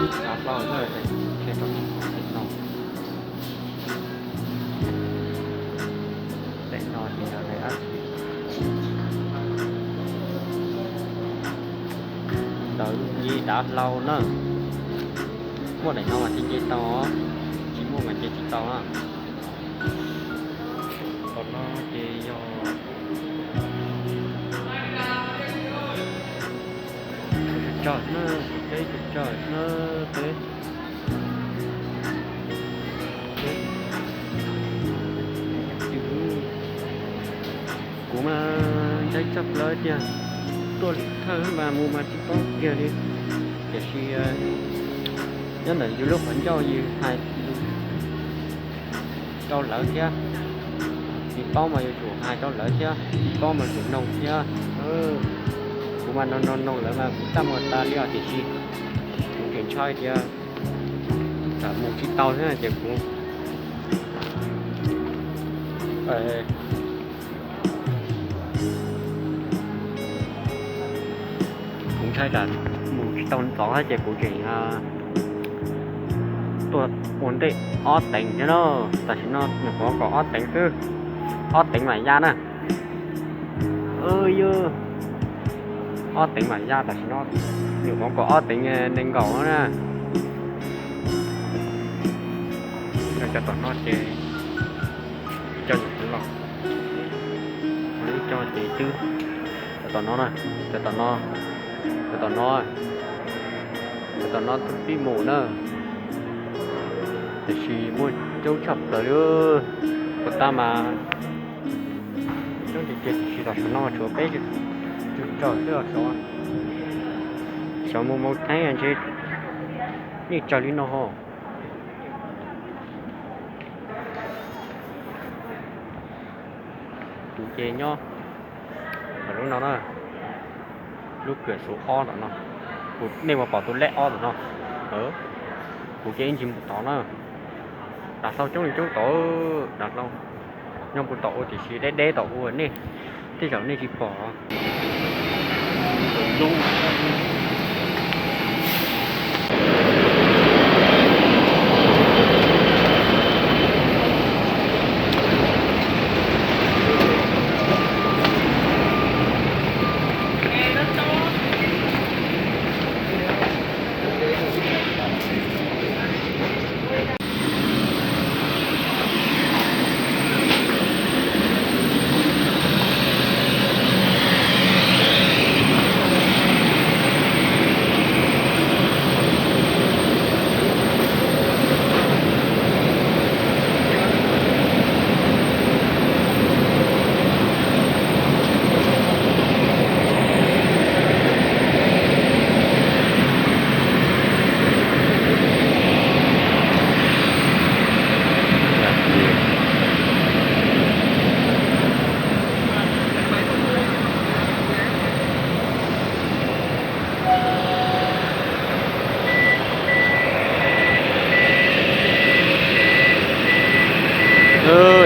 Dav hlau na, daim no. Daim no ces yog daim dab tsi? Ntawv nce dav hlau na. Muaj daim no mas thiaj nce tau, tsis muaj mas nce tsis tau na. Qhov no ces yog tsawg na, peb tsawg na, peb. Kuv mas ntshai tshaj plaws tiag, tuaj lwm thawj mas mus mas tsis paub kiag li. Tiam sis nyob ntawm yus lub qhov ncauj yus hais lus rau lawv thiab, tsis paub mas yuav tsum hais rau lawv thiab, tsis paub mas yuav tsum noog thiab. Kuv mas noog noog noog lawv mas kuv tab muag tas li os, tiam sis kuv tseem ntshai tias tsam mus tsis tau thiab ces kuv kuv ntshai tsam mus tsis tau ntxov thiab ces kuv tseem tuaj ua ntej ob teev thiab na. Tam sim no nyuam qhuav kom ob teev xwb, ob teev mam ya na. Yog ob teev mam ya, tam sim no nyuam qhuav kom ob teev nees nkaum na. Cov tom no ces cov nyuam qhuav los, ib co ces twb, cov tom no na, cov tom no, cov tom no, cov tom no twb pib mus na. Tiam sis muaj coob tshaj plaws li, puas tab mas coob tiag tiag, tiam sis tam sim no tshuav peb tsawg xwb os. Xyov mus mus theeb ntshe yeej tsawg li no ho. Kuv ces nyob lub no na, lub kawm xu ob tom no, nej puas pom tus lej ob tom no? Kuv ces ib ntsis mus tod na. Dav hlau coob li coob tod, dav hlau nyob puag tom ua, tiam sis deb deb tom ua, nej tej zaum nej tsis pom.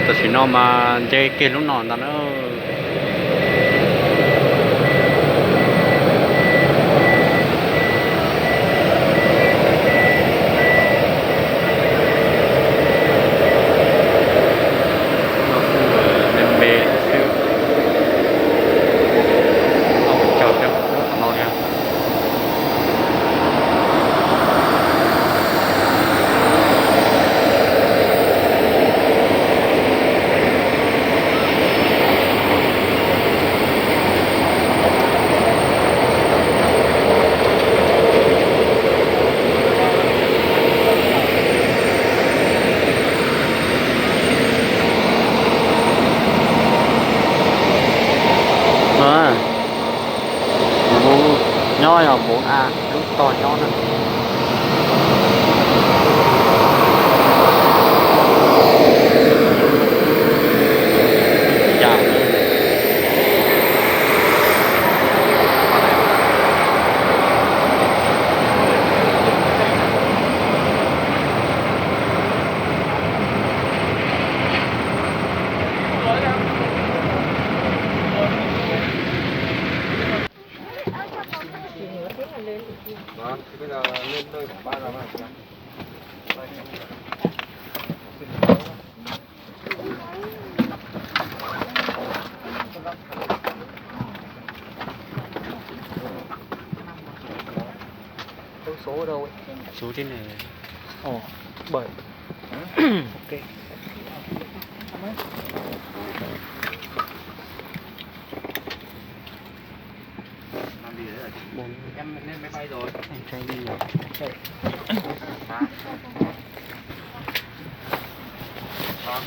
Tam sim no mas nce kiag lub no ntag na. No kuj me me xwb, ob peb caug thiab lub qhov no thiab. Kuv nyob yog Moos A lub tog nyob na. Số số ở đâu ấy? Số trên này. Ồ, bảy. Ok. Bốn. Em lên máy bay rồi. Em chạy đi nhỉ? Chạy. Hả? Hả?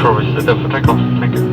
Cruise the flag of flag.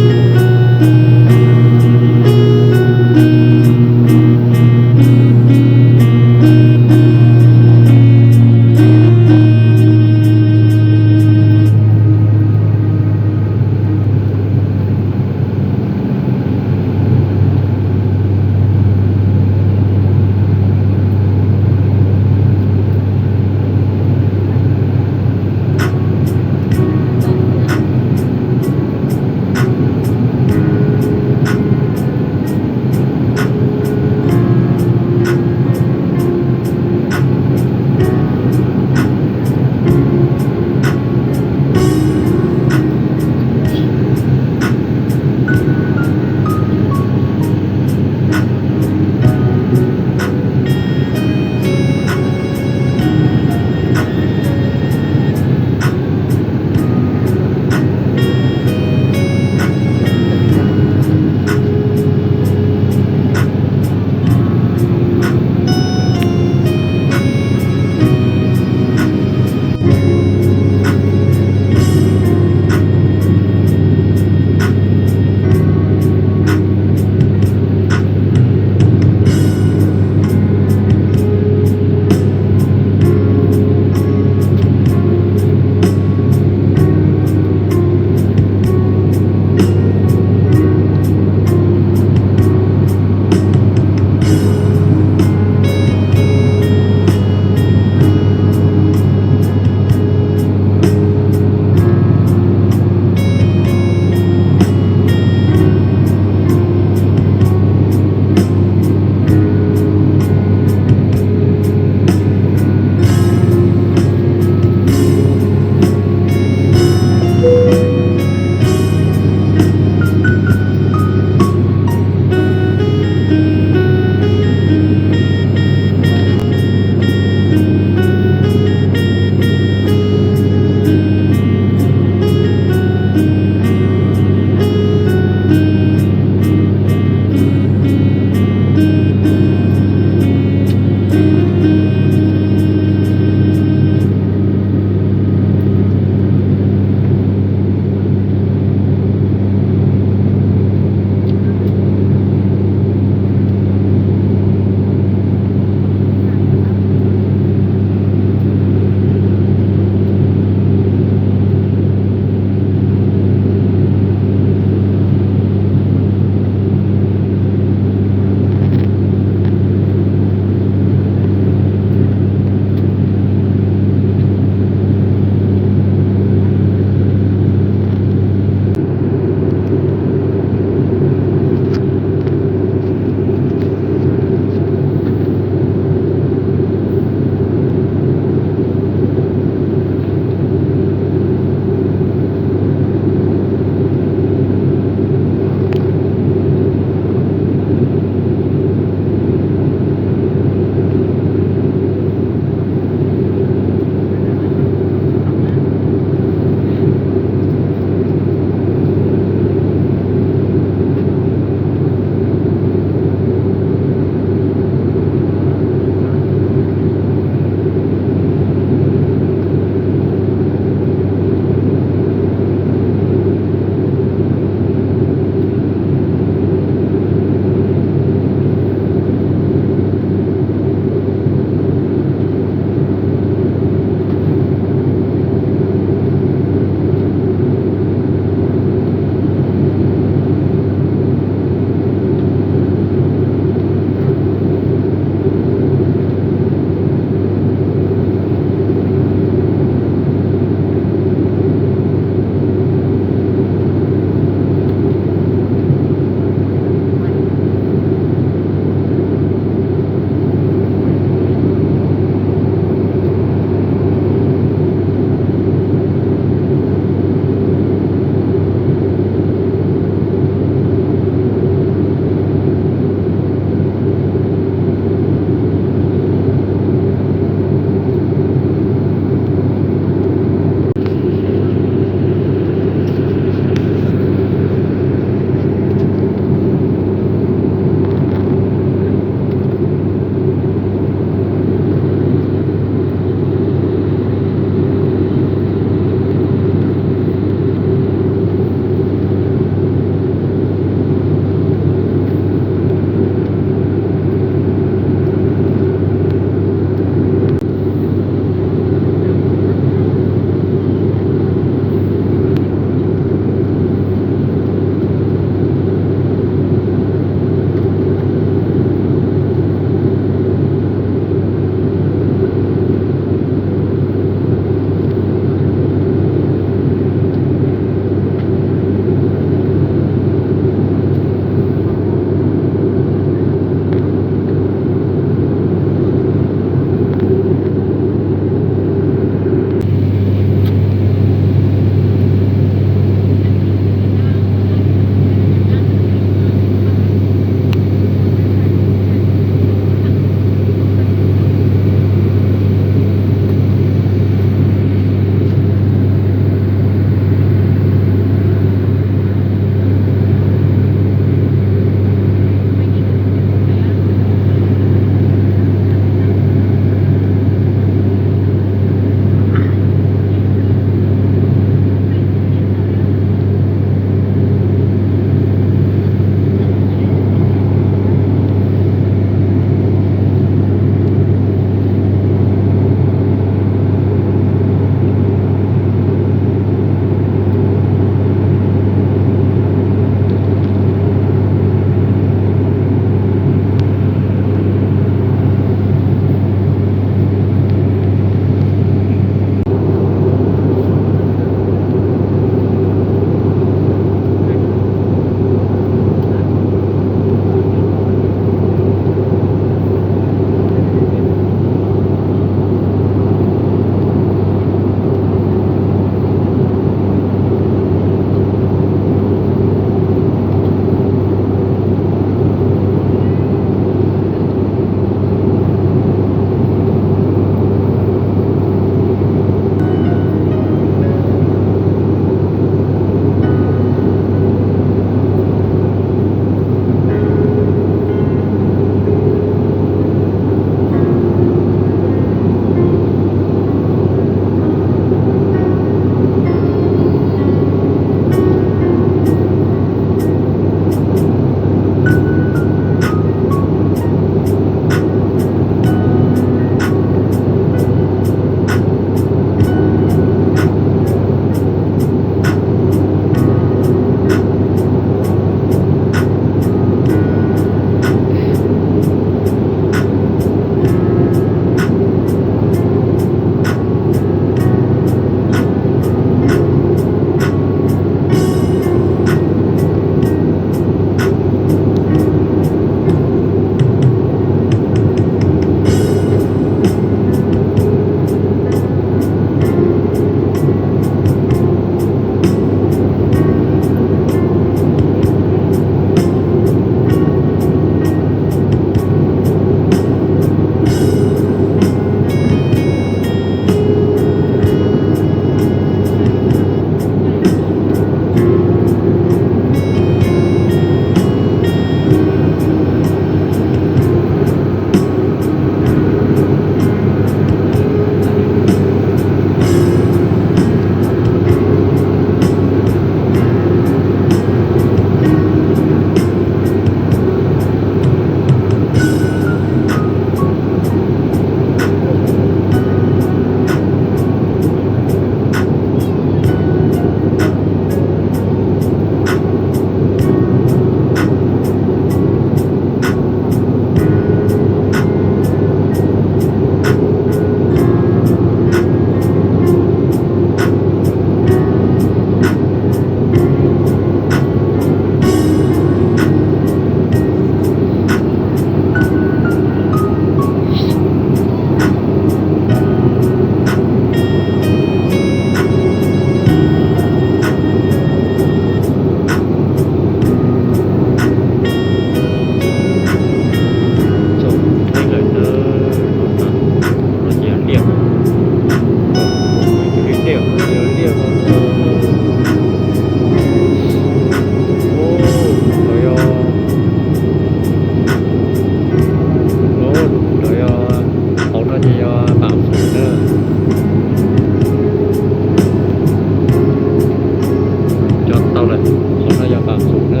Pab tus na,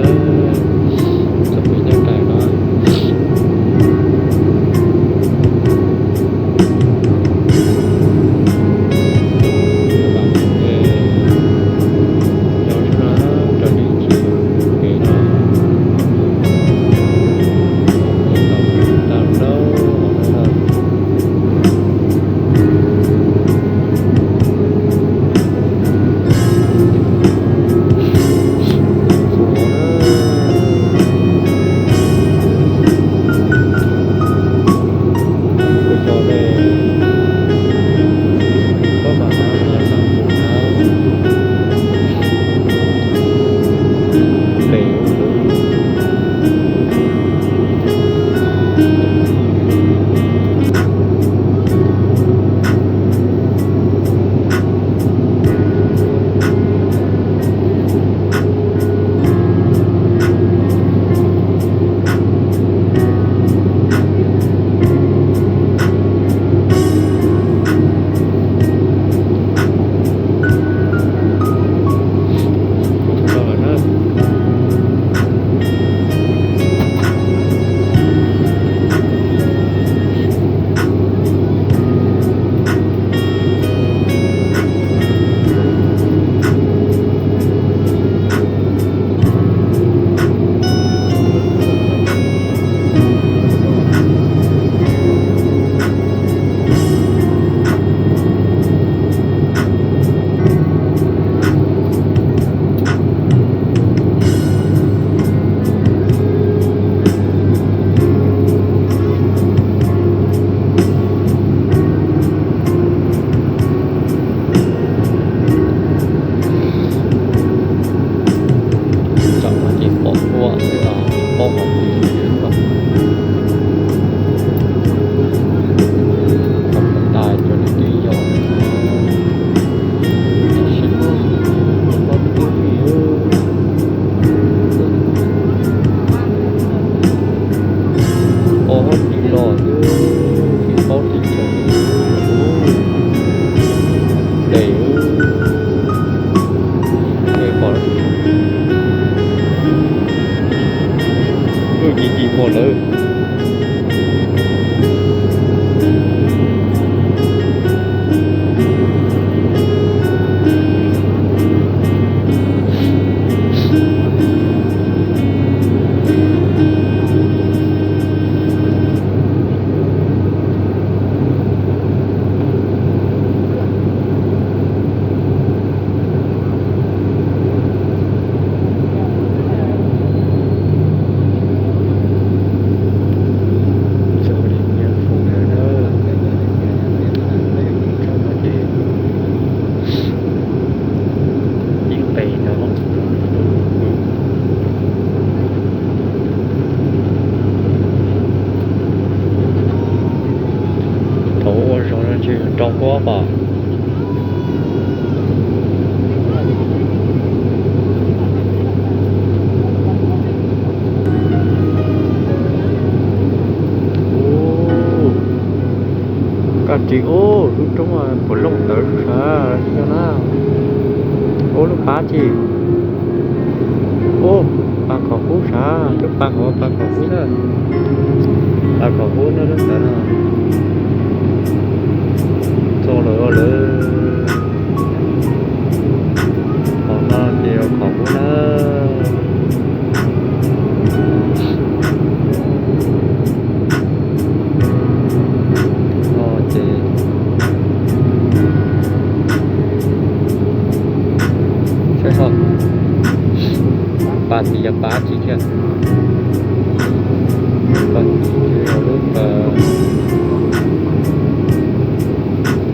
txom peb nyob kawg no. Nyob zoo na, raws li txoj kev no, tau tau rau no na. Tsam no ces pom tuaj xwb os, tsis paub hais tias yog li cas. Tau mus tais cov niam tij yog tab sis mas tsis paub twb yog, ob tsis los xwb, tsis paub tsis chaw li. Tes, tes pom, lub ci ci muag lawm. Ib qe ntawd. Thaum ua zog no tsis rau huab pom. Koj tsis ub lub roob puas looj ntawd sav, yog na. Ub lub pab tsis, ub, pab khov kub sav, lub pab khov, pab khov kub na. Pab khov kub na lub ntawd no. Txog lawm lawm. Qhov no ces yog khov kub na. No ces saib so, pab tsis yog pab tsis thiab. Pab tsis yog lub,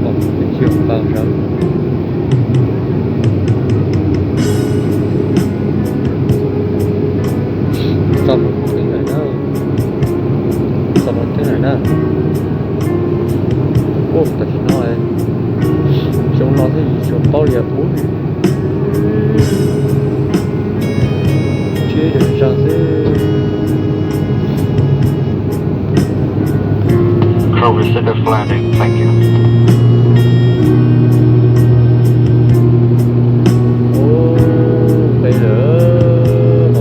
pab tsis yog pab sav. Txog no twb lawm na. Txog no twb lawm na. Ub, tam sim no, xyoo no thiaj tsis tshua paub li ub. Tsheb zog zog xwb. Kroger said they're flying in. Thank you. Ub, peb lawm.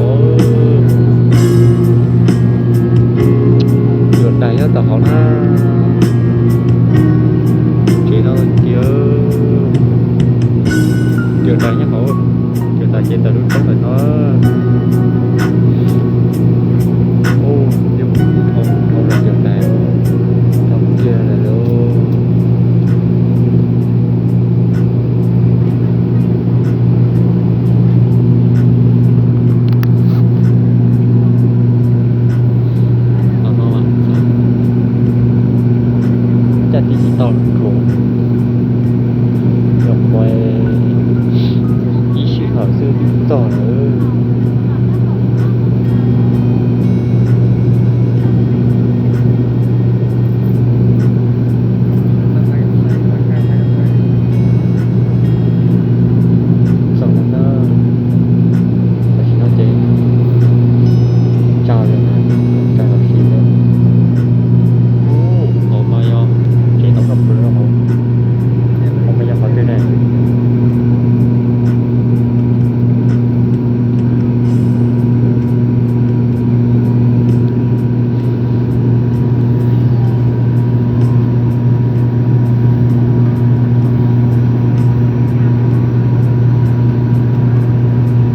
Toj los rau, yog qhov ib sij hawm xwb twb txog lawm. Txog lawm na, tam sim no ces tsaus lawm na, tsaus lawm xwb lawm. Ub, qhov mas yog tsev tau roj pwm rau hauv, qhov mas yog qhov twg ne?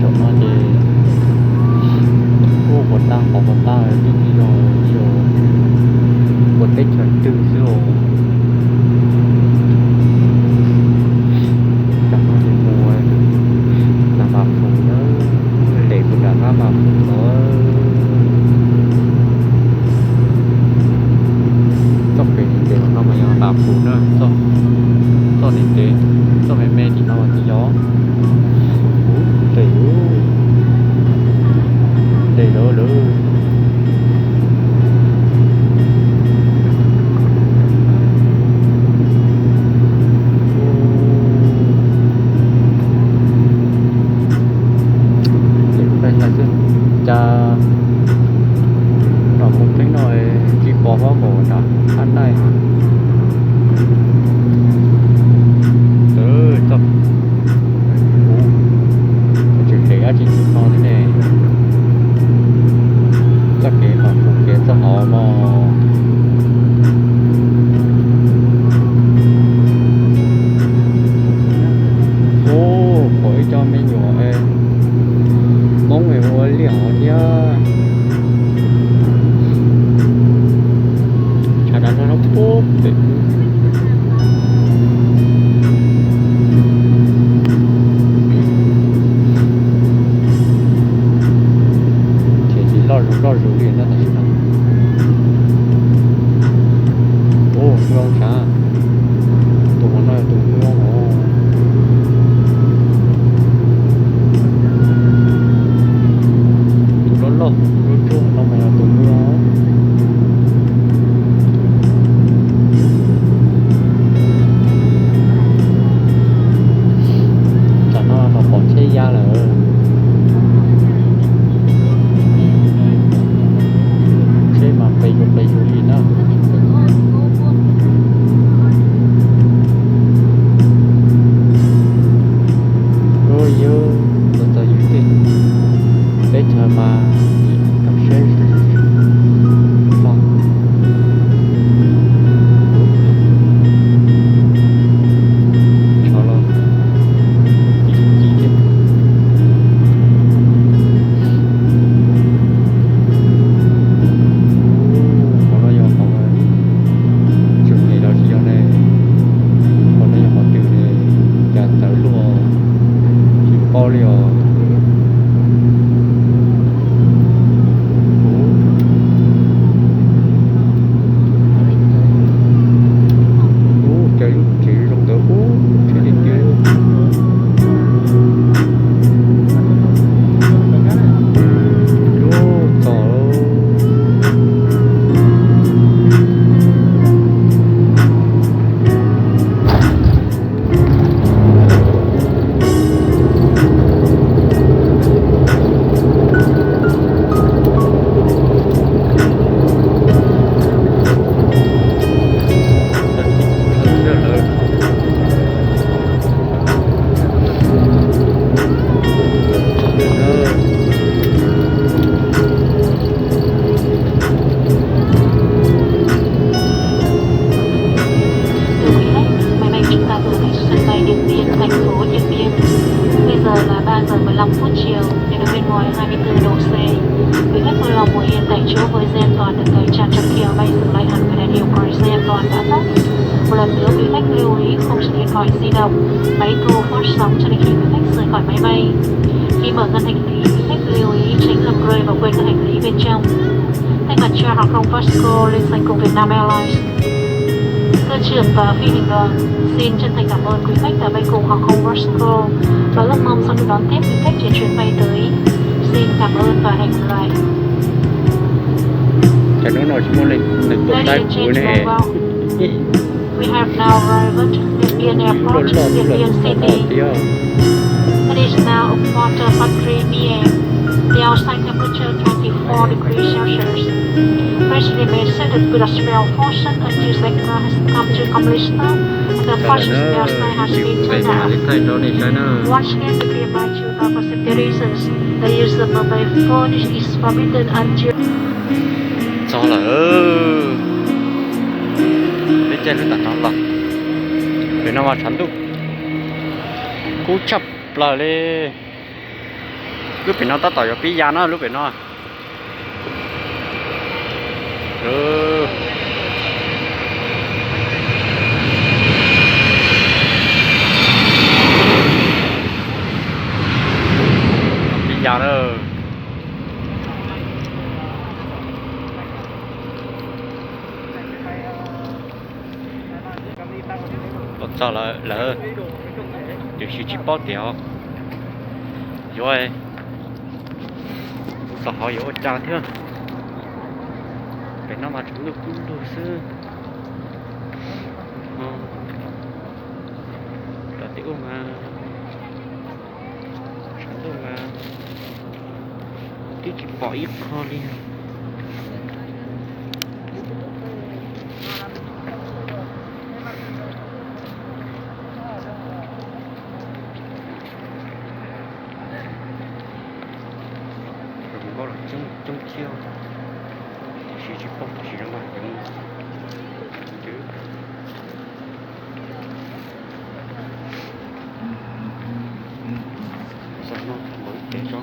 Cov no ces ua puas tag pov puas tag, twb tsis yog, tsis yog ua teb chaws twg xwb os. Cov no ces mus nram Vam Fus na, nres mus nram Vam Fus los. Txoj kev ntev ntev no mas yog Vam Fus na, txoj ntev ntev, txoj me me tim no mas twb yog. Ub, nres, nres lawm lawm. Ub, nres lawm xwb. Cas nram Moos Theeb no tsis pom huab npaum nram Hab Naij. Txoj, ub, tseem nres dab tsi tim no thiab ne? Txoj kev Vam Fus kev txoj hauv no. Ub, pom ib co me nyuam Hmoob es ua liaj hauv thiab. Tshav dav no pub pem. Ces tsis loj zus loj zus li na tam sim no. Ub, zoo tshav. Tus hauv no yog tus hmoob hauv. Tus loj loj tus tsuab tsuab no mas yog tus hmoob. Tam no los pom tsheb ya lawm. Tsheb mas pes zus pes zus li na. Ub, yus txog txog yus tej teb chaws mas tau siab zog. Tshov los ci ci thiab. Qhov no yog qhov tseem nres los tsis yog ne? Qhov no yog qhov twg ne? Cas txawv luaj, tsis paub li os. Ub, cas lub tsev zoo ntawd ub, tsheb tiag tiag. Ub, txog. Quý khách, máy bay chúng ta vừa hạ xuống sân bay Điện Biên, thành phố Điện Biên. Bây giờ là ba giờ mười lăm phút chiều, nhiệt độ bên ngoài hai mươi tư độ C. Quý khách vui lòng ngồi yên tại chỗ với dây an toàn được cài chặt trong khi máy bay dừng lại hẳn với đèn hiệu còi dây an toàn đã tắt. Một lần nữa, quý khách lưu ý không sử dụng điện thoại di động, máy thu phát sóng cho đến khi quý khách rời khỏi máy bay. Khi mở ngăn hành lý, quý khách lưu ý tránh làm rơi và quên các hành lý bên trong. Thay mặt cho hãng không Vasco liên danh cùng Vietnam Airlines, Cơ trưởng và phi hành đoàn xin chân thành cảm ơn quý khách đã bay cùng hàng không Moscow và rất mong sau khi đón tiếp quý khách trên chuyến bay tới. Xin cảm ơn và hẹn gặp lại. Ces hnub no tsis muaj neeg tuaj saib kuv ne. We have now arrived at Điện Biên Airport, Điện Biên City. It is now a quarter past three p m. The outside temperature twenty-four degrees Celsius. Please remain seated with a seat belt fastened until the aircraft has come to complete stop and the passenger seat belt sign has been turned off. Once again, we remind you that for safety reasons, the use of mobile phone is forbidden until Txog lawm, peb caij lub tam no los. Pem no mas tshav ntuj kub tshaj plaws li. Lub pem no tab tom yuav pib ya na, lub pem no. Pib ya na. Los txog lawm, tiam sis tsis paub tias yuav, tom hauv yuav ua cas thiab. Pem no mas tshav ntuj kub lug xwb. Cov tim ub mas tshav ntuj mas twb tsis pom ib qho li. Hluas nkauj los coob coob thiab, tiam sis tsis paub tam sim no mas cov, txog no tau npaum ib tes tso.